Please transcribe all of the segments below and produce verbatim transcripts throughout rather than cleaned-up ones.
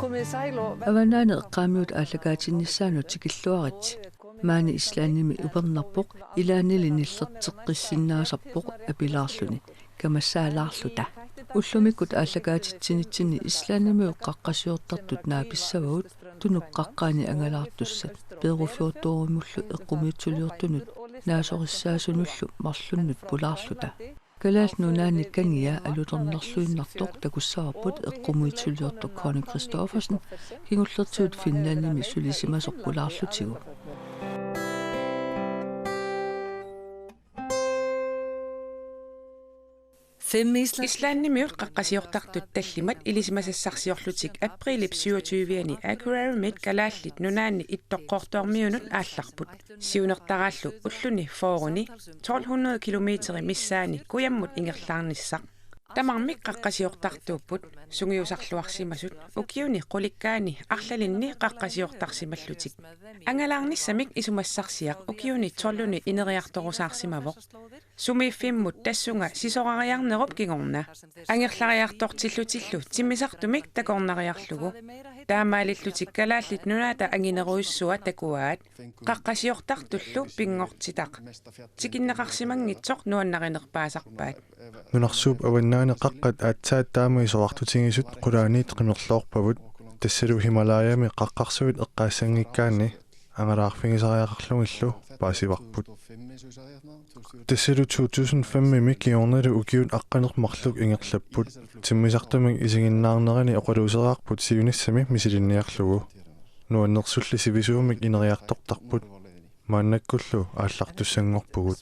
Avannaani eqqaamiut aallakaatinnissaannut tikilluaritsi. Maani Islandimi upernarpoq, ilaannili nillerteqqissinnaasarpoq apilaarluni, kamassaalaarluta. Ullumikkut aallakaatitsinitsinni Islandimiut qaqqasiortartut naapissavagut, Tunup qaqqaani angalaartussat, Berufjorddorimullu eqqumiitsuliortunut naasorissaasunullu marlunnut pulaarluta. Kalaallit Nunaanni kangia alutornarluinnartoq takussavarput eqqumiitsuliortoq Connie Christoffersen, kingullertigut Finlandimi sulisimasoq pulaarlutigu. Islandimiut qaqqasiortartut tallimat ilisimasassarsiorlutik aprilip syvogtyve-ani Akureyrimit Kalaallit Nunaanni Ittoqqortoormiunut aallarput. Siunertaraallu ulluni fyrreni tolv hundrede kilometeri missaani kujammut ingerlaarnissaq. Tamarmik qaqqasiortartuupput, sungiusarluarsimasut, ukiuni qulikkaani arlalinni qaqqasiortarsimallutik. Angalaarnissamik isumassarsiaq ukiuni tolvini ineriartorusaarsimavoq. Sumiiffimmut tassunga sisorariarnerup kingorna. Angerlariartortillutillu timmisartumik takornariarlugu. Taamaalillutik Kalaallit Nunaata anginerujussua takuaat. Qaqqasiortartullu pinngortitaq tikinneqarsimanngitsoq nuannarinerpaasarpaat. Nunarsuup avannaani qaqqat aatsaat taama isorartutigisut qulaaniit qimerloorpavut. Tassalu Himalayami qaqqarsuit eqqaassanngikkaanni angalaarfigisariaqarlugillu paasivarput. Tassalu to tusind fem-imi kingornalu ukiut aqqaneq-marluk ingerlapput. Timmisartumik isiginnaarnerani oqaluuseraarput siunissami misilinniarlugu. Nuannersulli sivisuumik ineriartortarput. Maannakkullu aallartussanngorpugut.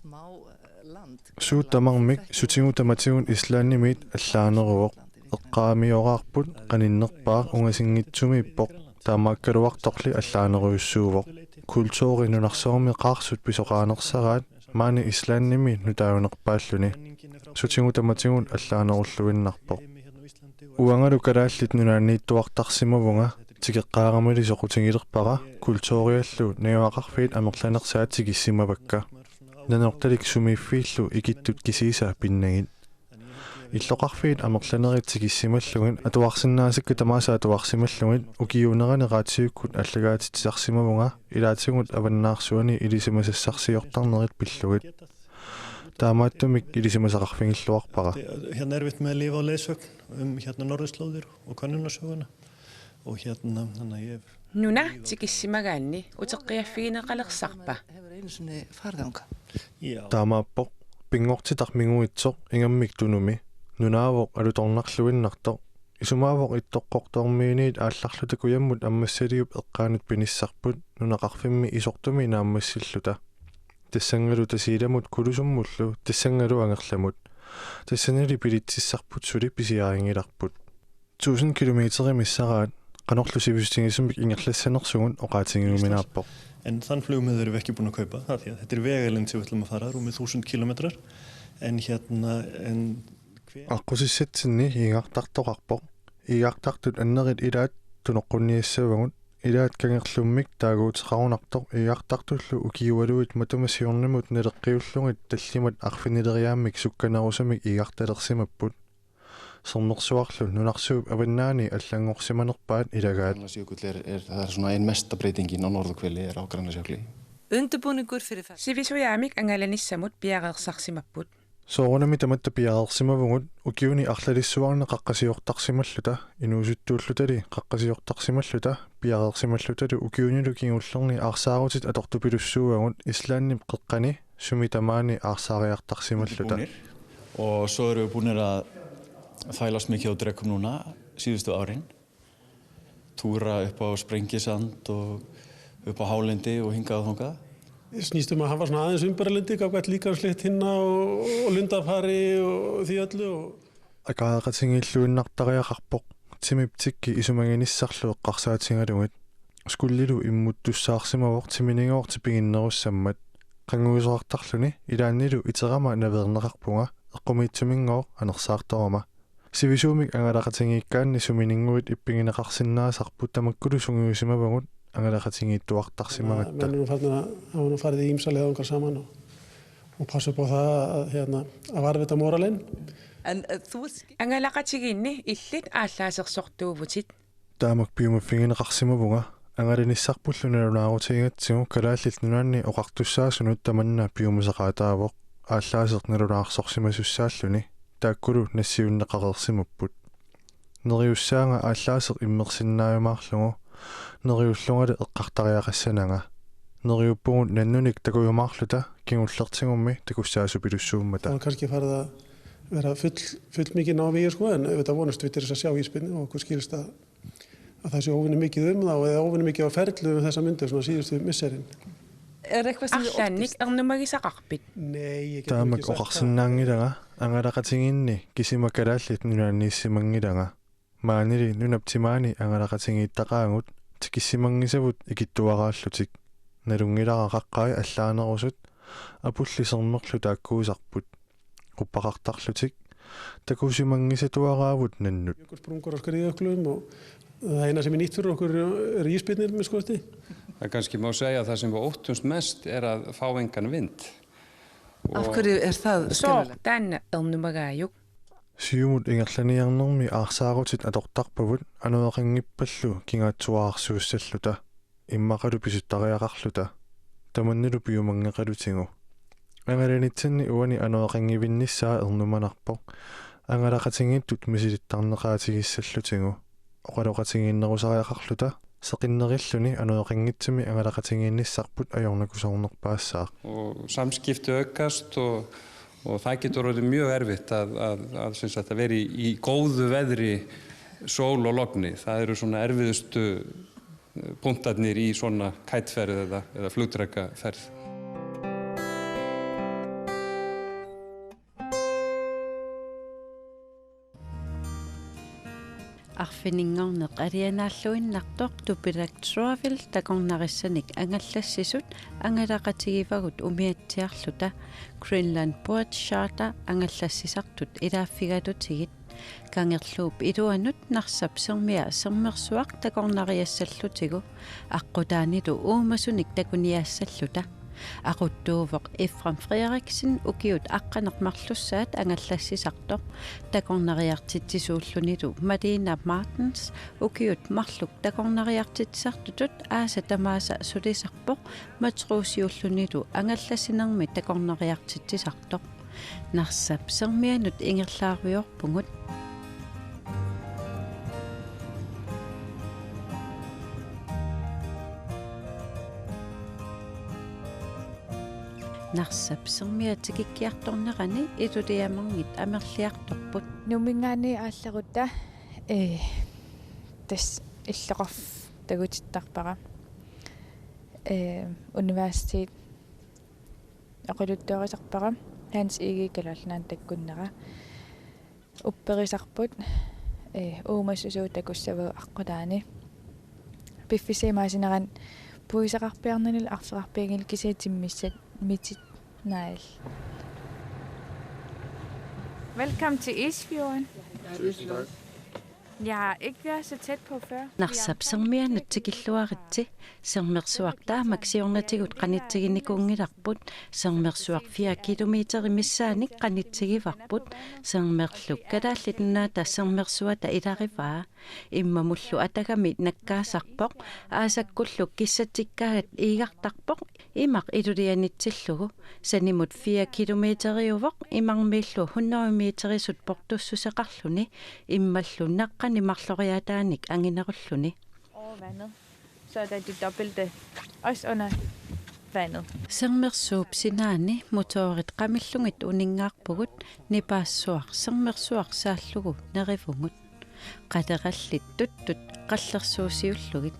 Suut tamarmik sutigut tamatigut Islandimiit allaaneruvoq. Eqqaamioraarput qaninnerpaaq ungasinngitsumiippoq, taamaakkaluartorli allaanerujussuuvoq. Kulturi nunarsuarmi qaarsut pisoqaanersaraat maani Islandimi nutaajunerpaalluni. Sutigut tamatigut allaanerulluinnarpoq. Uangalu Kalaallit Nunaanniittuartarsimavunga, tikeqqaaramali soqutigilerpara kulturiallu najugaqarfiit amerlanersaat tikissimavakka. Nanortalik sumiiffiillu ikittut kisiisa pinnagit. Illoqarfiit amerlanerit tikissimallugit, atuarsinnaasakka tamaasa atuarsimallugit, ukiuunerani radiukkut aallakaatitsisarsimavunga ilaatigut avannaarsuani ilisimasassarsiortarnerit pillugit. Taamaattumik ilisimasaqarfigilluarpara. Hér er erfitt með lifa og leiðsögn um, hér, norðurslóðir og könnunarsöguna. Og hér, hann er, hér. Nuna tikissimagaanni uteqqiaffigineqalersarpa? Hefur einu sinni farið þangað. Já. Taamaappoq, pinngortitaq minguitsoq ingammik Tunumi, nunaavoq alutornarluinnartoq, isumaavoq Ittoqqortoormiuniit aallarluta kujammut Ammassaliup eqqaanut pinissarput nunaqarfimmi isortumi naammassilluta. Tassanngalu Tasiilamut Kulusummullu, tassanngalu Angerlamut. Tassanili bilitsissarput suli pisiarinngilarput. Tusind kilometerimissaraat qanorlu sivisutigisumik ingerlassanersugut oqaatigiuminaappoq. En, en flugmiða erum við ekki búin að kaupa, af því að, hér, er vegalengd sem við ætlum að fara, rúmir þúsund kílómetrar. En, hér, en hver... Aqqusissatsinni iigartartoqarpoq. Iigartartut annerit ilaat tunoqqunniassavagut. Ilaat kangerlummik taaguuteqarunartoq iigartartullu ukiualuit matuma siornamut naleqqiullugit tallimat arfinileriaammik sukkanerusumik iigartalersimapput. Sermersuarlu nunarsuup avannaani allanngorsimanerpaat ilagaat. Grænlandsjökull er, er, er svona ein mesta breytingin á norðurhveli er á Grænlandsjökli. Undirbúningur fyrir ferð. Sivisujaamik angalanissamut piareersarsimapput. Soorunami tamatta piareersimavugut, ukiuni arlalissuarni qaqqasiortarsimalluta, inuusuttuullutali qaqqasiortarsimalluta, piareersimallutalu ukiunilu kingullerni aarsaarutit atortupilussuuagut Islandip qeqqani sumi tamaani aarsaariartarsimalluta. Undirbúnir. Og svo erum við búnir að fælast mikið á drekum núna síðustu árin. Túra upp á Sprengisand og upp á hálendi og hingað og þangað. Snýst um að hafa svona aðeins umburðarlyndi gagnvart líkamslykt hinna og, og lundafari og því öllu og... Aggeqatigiilluinnartariaqarpoq, timip tikki isumaginissarlu eqqarsaatigalugit. Skullilu immuttussaarsimavoq timinigoortik piginnerussammat. Qannguisoqartarluni ilaannilu iterama naveerneqarpunga, eqqumiitsuminngooq anersaartorama. Sivisuumik angalaqatigiikkaanni sumininnguit ippigineqarsinnaasarput, tamakkulu sungiusimavagut angalaqatigiittuartarsimagatta. Menn eru nú farnir, hafa nú farið í ýmsa leiðangra saman og, og passa upp á það, eh, hér, að varðveita móralinn. En, eh, Angalaqatigiinni illit aallaasersortuuvutit. Taamak piumaffigineqarsimavunga, angalanissarpullu nalunaarutigigatsigu Kalaallit Nunaanni oqartussaasunut tamanna piumasaqaataavoq, aallaaseq nalunaarsorsimasussaallugu, taakkulu nassiunneqareersimapput. Neriussaanga aallaaseq immersinnaajumaarlugu, neriullungali eqqartariaqassananga. Neriuppugut nannunik takujumaarluta kingullertigummi takussaasupilussuummata. Og kannski farið vera full, full mikið návígi, sko, en auðvitað vonast við til þess sjá ísbirni og okkur skilst að, að, sé óvenju mikið um, og eða óvenju mikið á ferli um þessa myndir svona síðustu misserin. Er eitthvað sem Arlaannik ernumagisaqarpit? Nei, taamak oqarsinnaanngilanga, angalaqatigiinni kisima Kalaallit Nunaanniissimanngilanga. Maanili nunap timaani angalaqatigiittaqaagut, tikissimanngisavut ikittuaraallutik. Nalunngilara qaqqai allaanerusut, apulli sermerlu taakkuusarput. Quppaqartarlutik, takusimanngisatuaraavut nannut. Sprungur á skriðjöklum og það eina sem er nýtt fyrir okkur eru ísbirnir, minnsta kosti. Kannski má segja, að það sem við óttumst mest er að fá engan vind. Af Og- Af hverju er það Soo skelfilegt? Taanna ernumagaajuk. Siumut ingerlaniarnermi aarsaarutit atortarpavut, anoreqanngippallu kingaatsuararsuussalluta, immaqalu pisuttariaqarluta. Tamannalu piumanngeqalutigu. Angalanitsinni uani anoreqanngivinnissaa ernumanarpoq, angalaqatigiittut misilittarneqaatigissallutigu. Oqaloqatigiinnerusariaqarluta, seqinnerilluni anoreqanngitsumik angalaqatigiinnissarput ajornakusoornerpaassaaq. Og samskipti aukast og, og það getur orðið mjög erfitt að, að, að, sem sagt, að vera í, í góðu veðri, sól og logni. Það eru svona erfiðustu, eh, punktarnir í svona kætferð eða, eða flugdrekaferð. Arfininngorneq alianaalluinnartoq Tupilak Travel takornarissanik angallassisut angalaqatigivagut umiatsiarluta Greenland Bird Charter angallassisartut ilaaffigalutigit. Kangerluup iluanut Narsap Sermia sermersuaq takornariassallutigu, aqqutaanilu uumasunik takuniaassalluta. Aquttuuvoq Efraim Frederiksen, ukiut aqqaneq-marlussaat angallassisartoq, takornariartitsisuullunilu Malina Martens, ukiut marluk takornariartitsisartutut aasat tamaasa sulisarpoq, matruusiullunilu angallassinermi takornariartitsisartoq. Narsap Sermianut ingerlaarujoorpugut. Narsap Sermia tikikkiartornerani Iluliamarngit amerliartorput. Nuumminngaanniit aallarutta, ee, tassa illoqarfik takutittarpara. Ee, universitet oqaluttuarisarpara, Hans Egede Kalaallit Nunaannut takkunnera. Upperisarput, ee, uumasut suut takussavagut aqqutaani. Piffissap imaasinerani puisaqarpiarnanilu arferarpianngilaq, kisianni timmissat mitit naal. Velkommen til Isfjorden. Jeg har ikke været så tæt på før. Narsap Sermianut tikilluaritsi, sermersuaq taamak siornatigut qanitsiginikuunngilarput, sermersuaq fire kilometerit missaannik qanitsigivarput, sermerlu Kalaallit Nunaata sermersuata ilarivaa, immamullu atagami nakkaasarpoq, aasakkullu kissatsikkaangat iigartarpoq, imaq Ilulianitsillugu, sanimut fire kilometeriuvoq imarmiillu hundrede meterisut portussuseqarluni, immallu naqqani marloriaataanik anginerulluni. Over vandet, så er der det dobbelte også under vandet. Sermersuup sinaani motorit qamillugit uninngaarpugut, nipaassuaq sermersuaq saallugu nerivugut. Qalerallit tuttut qallersuusiullugit.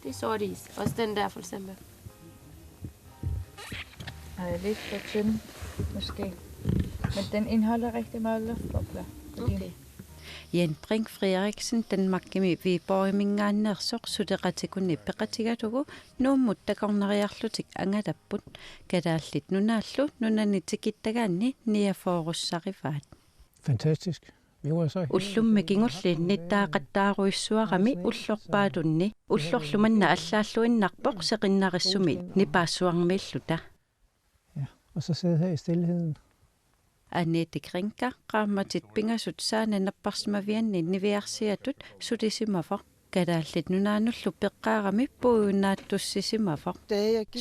Det er sort is. Også den der, for eksempel. Den er lidt for tynd, måske. Men den indeholder rigtig meget luftbobler. Fordi Okay. Jan Brink Frederiksen Danmarkimi Viborgiminngaanneersoq suleqatikuni peqatigalugu Nuummut takornariarlutik angalapput. Kalaallit Nunaallu nunani tikittagaanni niogfyrreussarivaat. Fantastisk. Ullummi kingulliit nittaaqattaarujussuarami ullorpaalunni, ullorlu manna allaalluinnarpoq seqinnarissumik nipaassuarmiilluta. Ja, og så sidde her i stilheden. Annette Krinker, qaammatit pingasut Saana napparsimavianni niviarsiatut, sulisimavoq. Kalaallit Nunaannullu peqqaarami puigunnaattussisimavoq.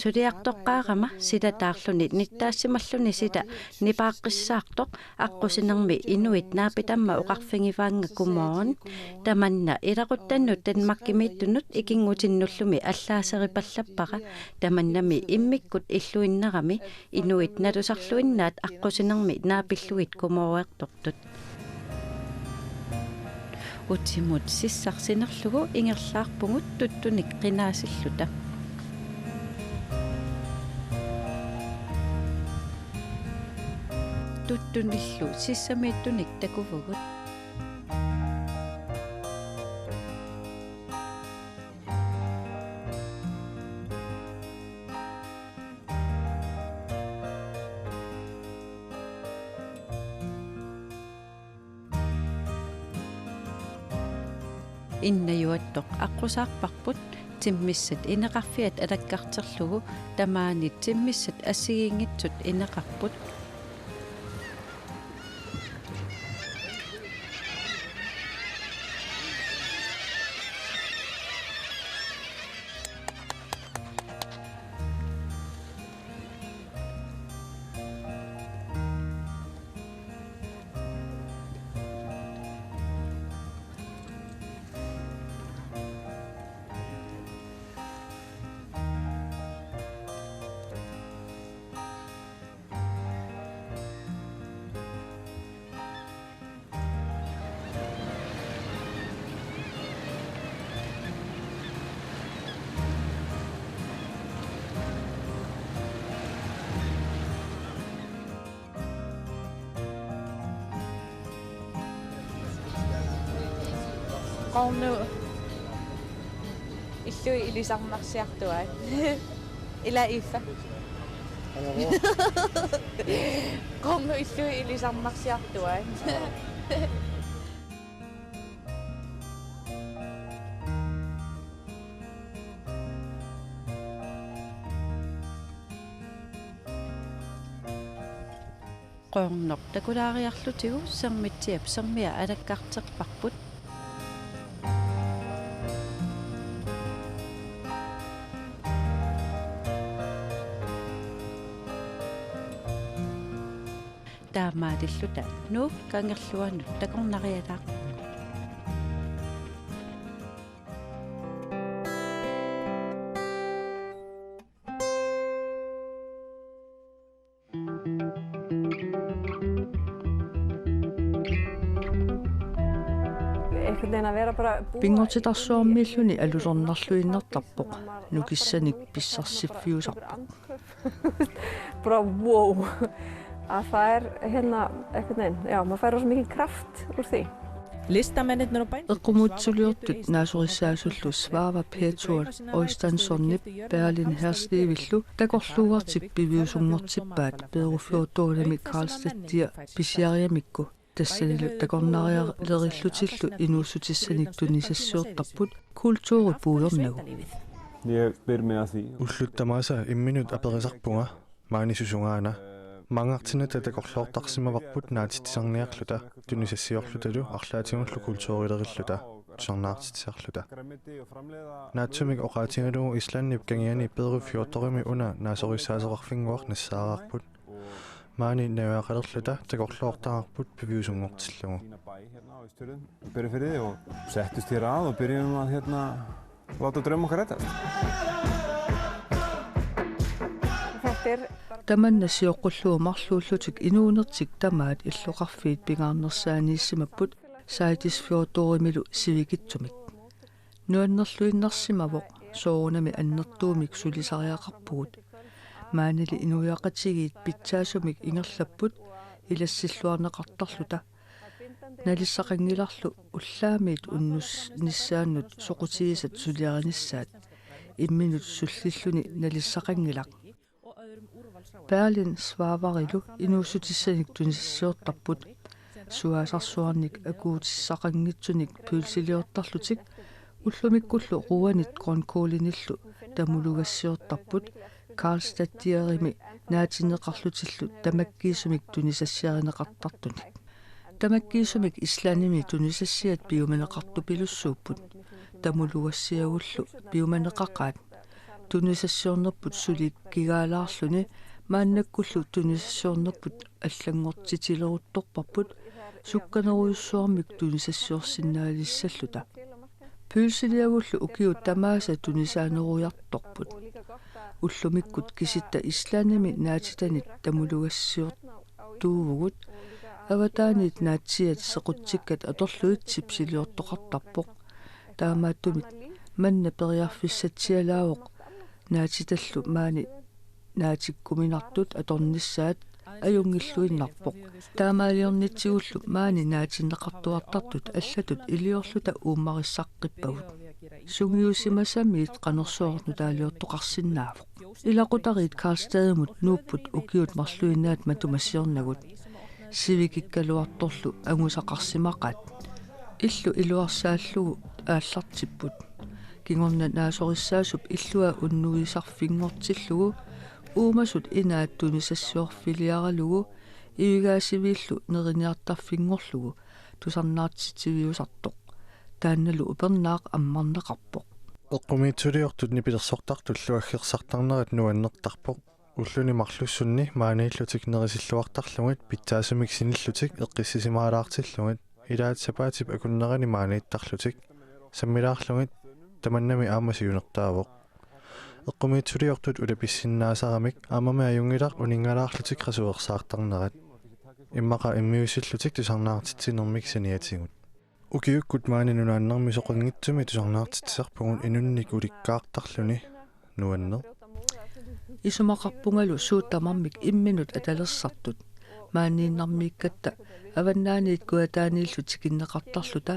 Suliartoqqaarama silataarluni nittaassimalluni sila nipaaqqissaartoq aqqusinermi inuit naapitamma oqarfigivaannga: Godmorgen. Tamanna ilaquttannut Danmarkimiittunut ikinngutinnullu allaaserupallappara. Tamannami immikkut illuinnarami inuit nalusarluinnaat aqqusinermi naapillugit godmorgertortut. Utimut sissaq sinerlugu ingerlaarpugut tuttunik qinaasilluta. Tuttunillu sissamiittunik takuvugut. Innajuattoq aqqusaarparput, timmissat ineqarfiat alakkarterlugu, tamaani timmissat assigiinngitsut ineqarput. Qornuk illui ilisarnarsiartuaat. Ila Iffa. Qornuk illui ilisarnarsiartuaat. Qornuk takulaariarlutigu Sermitsiap sermia alakkarterparput. Taamaalilluta Nuuk kangerluanut takornarialaarpugut. Pinngortitarsuarmiilluni alutornarluinnartarpoq, nukissanik pissarsiffiusarpoq. Bara wow. Af, fær, hjarta, ekkert neinn, já, maður fær rosa mikið kraft úr því. Listamenn eru bæn. Eqqumutsuliortut naasorissaasullu Svava Petur Øysteinsson Berlin Herslevllu takorluugartik piviusunngortippaat Peeru Fjortoorami Karlstedtia pisiarigamikku. Tassanilu takornarialerillutillu inuussutissanik tunisassiortarput kulturipuigornagu. Ullut tamaasa imminut aperisarpunga maani susungaana. Maanngartinata takorloortarsimavarput naatitsisarniarluta, tunisassiorlutalu arlaatigullu kulturilerilluta tusarnaartitsisarluta. Naatsumik oqaatigalugu Islandip kangiani Peeru Fjortoorami una naasorissaasoqarfinnguaq nassaaraarput. Maani najugaqalerluta takorloortarput piviusunngortillugu. Berufirði og settust hér að og byrjuðum að, láta draum okkar rætast. Tamanna sioqqullugu marluullutik inuunertik tamaat illoqarfiit pingaarnersaaniissimapput Seyðisfjörðurimilu sivikitsumik. Nuannerluinnarsimavoq, soorunami annertuumik sulisariaqarpugut. Maanili inuiaqatigiit pitsaasumik ingerlapput ilassilluarneqartarluta. Nalissaqanngilarlu ullaamiit unnussinnissaannut soqutigisat suliarinissaat. Imminut sullilluni nalissaqanngilaq. Berlin Svavarilu inuussutissanik tunisassiortarput. Suaasarsuarnik akuutissaqanngitsunik pølsiliortarlutik ullumikkullu Juanit Grønkaalinillu tamulugassiortarput Karlstadtiarimi naatinneqarlutillu tamakkiisumik tunisassiarineqartartunik. Tamakkiisumik Islandimi tunisassiat piumaneqartupilussuupput. Tamulugassiagullu piumaneqaqaat. Tunisassiornerput suli kigaalaarluni maannakkullu tunisassiornerput allanngortitileruttorparput sukkanerujussuarmik tunisassiorsinnaalissalluta. Pølsiliagullu ukiut tamaasa tunisaanerujartorput. Ullumikkut kisitta Islandimi naatitanit tamulugassiortuuvugut. Avataaniit naatsiat sequtsikkat atorlugit chipsiliortoqartarpoq. Taamaattumik manna periarfissatsialaavoq naatitallu maani naatikkuminartut atornissaat ajunngilluinnarpoq. Taamaaliornitsigullu maani naatinneqartuartartut allatut iliorluta uummarissaqqippagut. Sungiusimasamiit qanorsuaq nutaaliortoqarsinnaavoq. Ilaqutariit Karlstadimut nuupput ukiut marluinnaat matuma siornagut. Sivikikkaluartorlu angusaqarsimaqaat. Illu iluarsaallugu aallartipput. Kingorna naasorissaasup illua unnuisarfinngortillugu uumasut inaat tunisassiorfiliaralugu ivigaasiviillu neriniartarfinngorlugu tusarnaartitsiviusartoq. Taannalu upernaaq ammarneqarpoq. Eqqumiitsuliortut nipilersortartullu aggersartarnerat nuannertarpoq. Ulluni marlussunni maaniillutik nerisilluartarlugit pitsaasumik sinillutik eqqissisimaalaartillugit ilaat sapaatip akunnerani maaniittarlutik sammilaarlugit tamannami aamma siunertaavoq. Eqqumiitsuliortut ulapissinnaasaramik aammami ajunngilaq uninngalaarlutik qasuersaartarnerat. Immaqa immiussillutik tusarnaartitsinermik saniatigut. Ukiukkut maani nunaannarmi soqanngitsumi tusarnaartitsisarpugut inunnik ulikkaartarluni nuanneq. Isumaqarpungalu suut tamarmik imminut atalersartut. Maaniinnarmiikkatta avannaaniit kujataaniillu tikinneqartarluta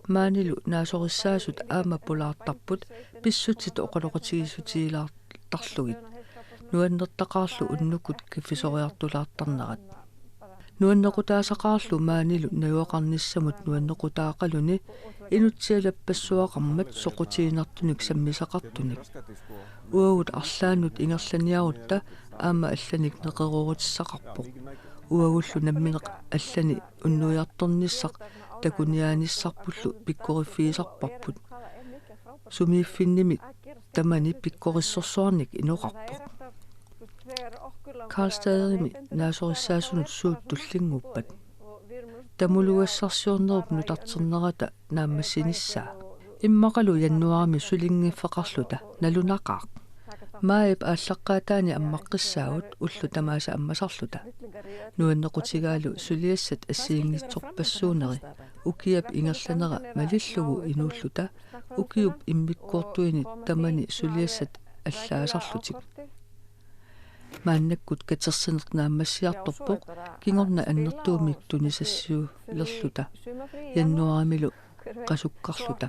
maanilu naasorissaasut aamma pulaartarput pissutsit oqaloqatigiissutigilaartarlugit. Nuannertaqaarlu unnukkut kaffisoriartulaartarnerat. Nuannequtaasaqaarlu maanilu najugaqarnissamut nuannequtaaqaluni inutsialappassuaqarmat soqutiginartunik sammisaqartunik. Uagut arlaannut ingerlaniarutta aamma allanik neqeroorutissaqarpoq. Uagullu nammineq allani unnuiartornissaq takuniaanissarpullu pikkoriffigisarparput. Sumiiffinnimi tamani pikkorissorsuarnik inoqarpoq. Karlstadimi naasorissaasunut suut tullinnguppat? Tamulugassarsiornerup nutarternerata naammassinissaa. Immaqalu januaarimi sulinngiffeqarluta nalunaqaaq. Maajip aallaqqaataani ammaqqissaagut ullut tamaasa ammasarluta. Nuannequtigaalu suliassat assigiinngitsorpassuuneri ukiap ingerlanera malillugu inuulluta ukiup immikkoortuini tamani suliassat allaasarlutik. Maannakkut katersineq naammassiartorpoq kingorna annertuumik tunisassiulerluta januaarimilu qasukkarluta.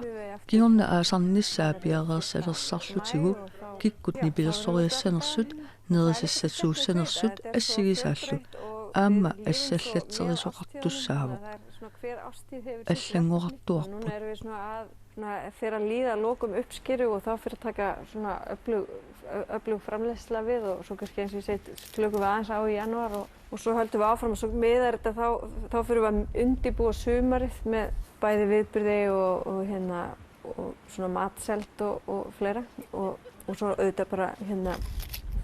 Kingorna aasarnissaa piareersalersarlutigu kikkut nipilersoriassanersut, nerisassasuussanersut assigisaallu aamma assallatserisoqartussaavoq. Allanngorartuarput. Svona fer að líða lokum uppskeru og þá fer að taka svona öflug, ö- öflug framleiðsla við og svo kannski eins og ég segi, slökum við aðeins á í janúar og, og svo höldum við áfram og svo miðar þetta, þá, þá förum við að undirbúa sumarið með bæði viðburði og, og, og, og svona matselt og, og fleira og, og svo auðvitað bara,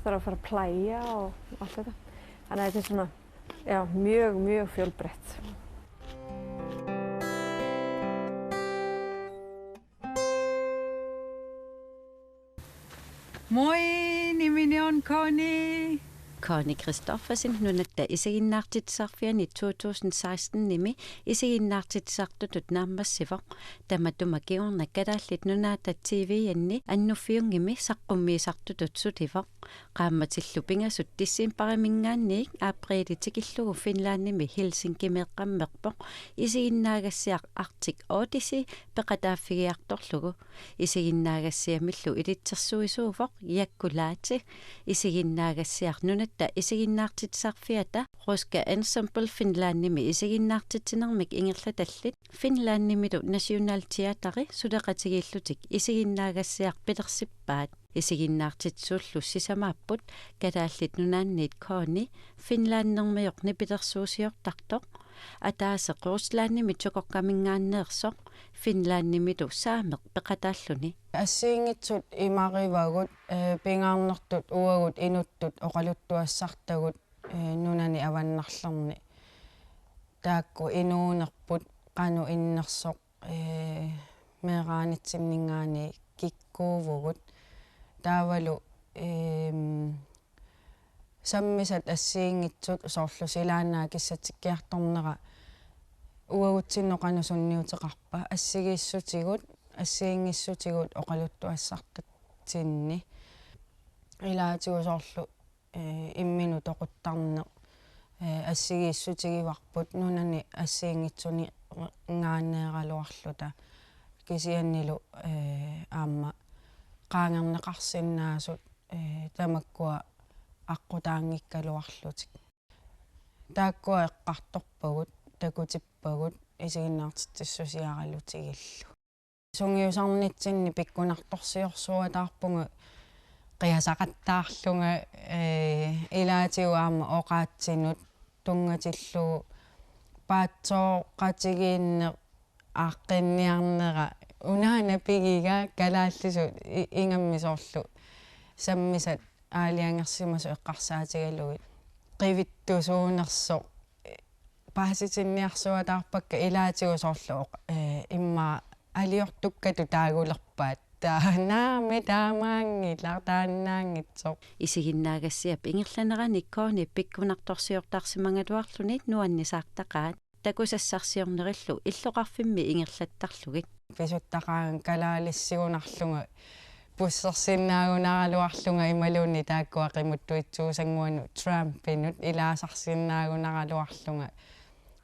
þarf að fara á playa og allt þetta. Þannig að þetta er svona, já, mjög, mjög fjölbreytt. Moi, nimeni on Connie. Connie Christoffersen, Nunatta Isiginnaartitsisarfiani to tusind seksten-imi isiginnaartitsisartutut naammassivoq. Tamatuma kingorna Kalaallit Nunaata T V-anni Annuffiunngimi saqqummiisartutut sulivoq. Qaammatillu pingasut decembariminngaanniit apriili tikillugu Finlandimi Helsinkimeeqqammerpoq isiginnaagassiaq Arctic Odyssey peqataaffigiartorlugu. Isiginnaagassiamillu ilitsersuisuuvoq Jakku Laati. Isiginnaagassiaq nunat Ta isiginnaartitsisarfiata Ruska Ensemble Finlandimi isiginnaartitsinermik ingerlatallit Finlandimilu Nationalteateri suleqatigiillutik isiginnaagassiaq pilersippaat. Isiginnaartitsisullu sisamaapput Kalaallit Nunaanniit K N I, Finlandermioq nipilersuusiortartoq, ataaseq Ruslandimi Tjukoqqaminngaanneersoq, Finlandimilu saameq peqataalluni. Assigiinngitsut imarivagut, eh, pingaarnertut uagut inuttut oqaluttuassartagut, eh, nunani avannarlerni. Taakku inuunerput qanoq innersoq, eh, meeraanitsinninngaanniit kikkuuvugut. Taavalu, ehm, sammisat assigiinngitsut soorlu silaannaap kissatikkiartornera uagutsinnut qanoq sunniuteqarpa, assigiissutigut, assigiinngissutigut oqaluttuassartatsinni. Ilaatigut soorlu, eh, imminut toquttarneq, eh, assigiissutigivarput nunani assigiinngitsuninngaanneeraluarluta. Kisiannilu, eh, aamma qaangerneqarsinnaasut, eh, tamakkua aqqutaanngikkaluarlutik. Taakkua eqqartorpagut, takutippagut isiginnaartitsissusiaralutigillu. Sungiusarnitsinni pikkunartorsiorsuataarpunga qiasaqattaarlunga, eh, ilaatigut aamma oqaatsinut tunngatillugu paatsooqatigiinneq aaqqinniarnera, unaana pigiga kalaallisut i-, ingammik soorlu sammisat aalajangersimasut eqqarsaatigalugit. Qivittusuunersoq paasitinniarsuataarpakka ilaatigut soorlu, eh, immaqa aliortukkatut taagulerpaat. Taanna me taamaanngilaq taannaanngitsoq. Isiginnaagassiap ingerlanerani K N I pikkunartorsiortarsimagaluarluni nuannisaartaqaat. Takusassarsiornerillu illoqarfimmi ingerlattarlugit. Pisuttaqaanga kalaalissigunarlunga, pussersinnaagunaraluarlunga imaluunniit taakkua qimuttuitsuusannguanut Trumpinut ilaasarsinnaagunaraluarlunga.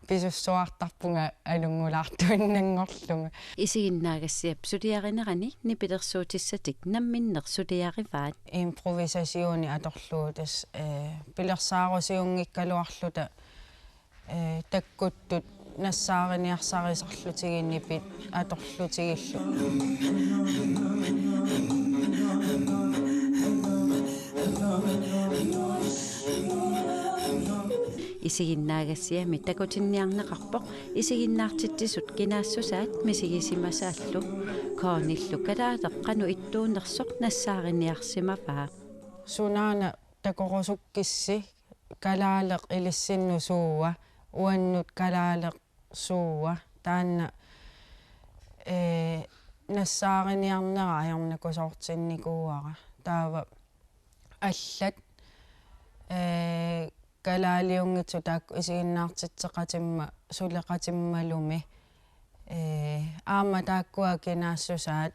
Pisussuartarpunga alunngulaartuinnanngorlunga. Isiginnaagassiap suliarinerani nipilersuutissatik namminneq suliarivaat. Improvisationi atorlugu tassa, eh, pilersaarusiunngikkaluarluta, eh, takkuttut nassaariniarsarisarlutigit nipit atorlutigillu. Isiginnaagassiami takutinniarneqarpoq isiginnaartitsisut kinaassusaat misigisimasaallu. K N I-llu kalaaleq qanoq ittuunersoq nassaariniarsimavaa. Sunaana takorusukkissi, kalaaleq ilissinnut suua, uannut kalaaleq suua, taanna, eh, nassaariniarnera ajornakusoortinnikuuara. Taava allat, eh, kalaaliunngitsut taakku isiginnaartitseqatimma-, suleqatimmalumi, eh, aamma taakkua kinaassusaat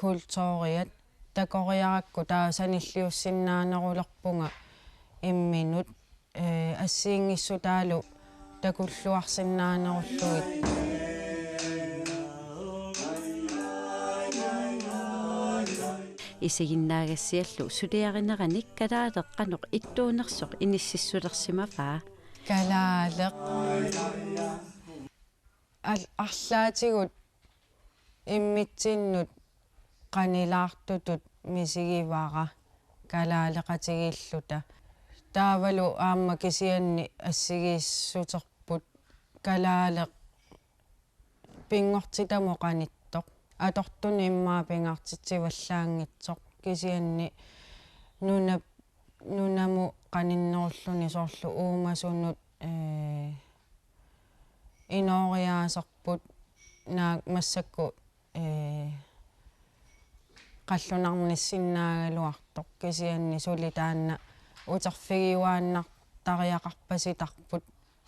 kulturiat takoriarakku taava sanilliussinnaanerulerpunga imminut, eh, assigiinngissutaalu takulluarsinnaanerullugit. Isiginnaagassiallu suliarinerani kalaaleq qanoq ittuunersoq inississulersimavaa. Kalaaleq. Al-, arlaatigut immitsinnut qanilaartutut misigivara kalaaleqatigiilluta. Taavalu aamma kisianni assigiissuterput kalaaleq pinngortitamut qanittoq. Atortuni immaqa pingaartitsivallaanngitsoq. Kisianni nuna-, nunamut qaninnerulluni soorlu uumasunut, eh, inooriaaserput naak massakkut, eh, qallunarnissinnaagaluartoq, kisianni suli taanna uterfigiuaannartariaqarpasitarput,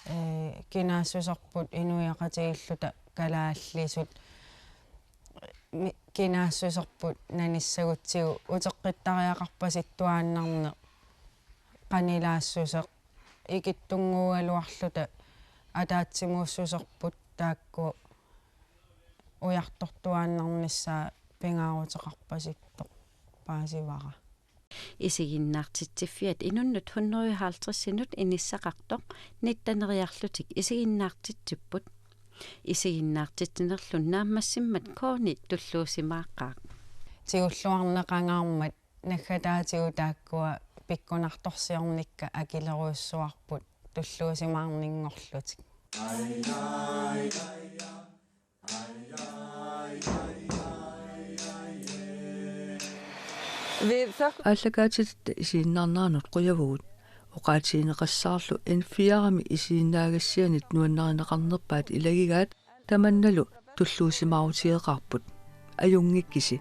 eh, kinaassuserput inuiaqatigiilluta kalaallisut, mi-, kinaassuserput nanissagutsigu uteqqittariaqarpasittuaannarneq qanilaassuseq, ikittunnguugaluarluta ataatsimuussuserput taakku ujartortuaannarnissaa pingaaruteqarpasittoq paasivara. Isiginnaartitsiffiat inunnut hundrede og halvtredsinut inissaqartoq nitteneriarlutik isiginnaartitsipput. Isiginnaartitsinerlu naammassimmat K-ni tulluusimaaqaaq. Tigulluarneqangaarmat naggataatigut taakkua pikkunartorsiornikka akilerujussuarput tulluusimaarninngorlutik. Aallakaatitatta isiginnaarneranut qujavugut. Oqaatigineqassaarlu N fire-mi isiginnaagassianit nuannarineqarnerpaat ilagigaat tamannalu tulluusimaarutigeqaarput. Ajunngikkisi.